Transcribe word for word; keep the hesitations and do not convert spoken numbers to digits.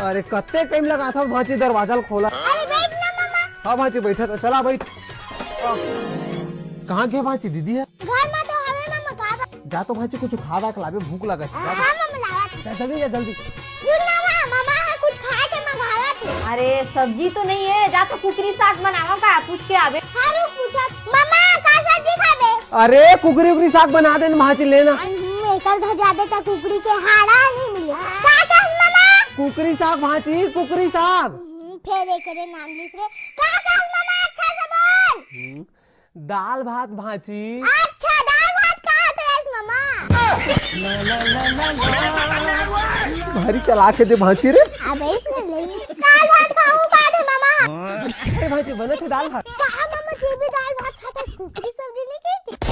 अरे कत्ते टाइम लगाथस भांची, दरवाजा ल खोला। अरे बैठ ना मामा। हाँ भांची, बैठत हँव, चला बैठ। कहाँ गे भांची, दीदी ह? घर मा तो हवे मामा, का बा? जा तो भांची कुछ खा दा के लाबे, भूख लगत हे। हाँ मामा, लावत हँव। जा जल्दी, जा जल्दी। सुन ना मामा, मामा ह कुछ खाए के मंगावत हे। अरे सब्जी तो नहीं है, जा तो कुकरी साग बनावा का, पूछ के आबे। हाँ रुक, पूछत। मामा का सब्जी खाबे? अरे कुकरी उकरी साग बना दे ना भांची, ले ना। हम्म, एकर घर जाबे त कुकरी के हाड़ा नहीं मिले। का कस मामा? कुकरी साग भांची, कुकरी साग। हम्म, फेर एकरे नाम लिस रे। का कस मामा, अच्छा से बोल। हम्म, दाल भात भांची। अच्छा, दाल भात कहा थे मामा? भारी चलाक हे दे भांची रे। अबे इसमें ले। दाल भात खाऊ का दे मामा? अरे भांची, बनत हे दाल भात। का मामा, तैं भी दाल भात खाथस, कुकरी सब्जी नहीं खाथस?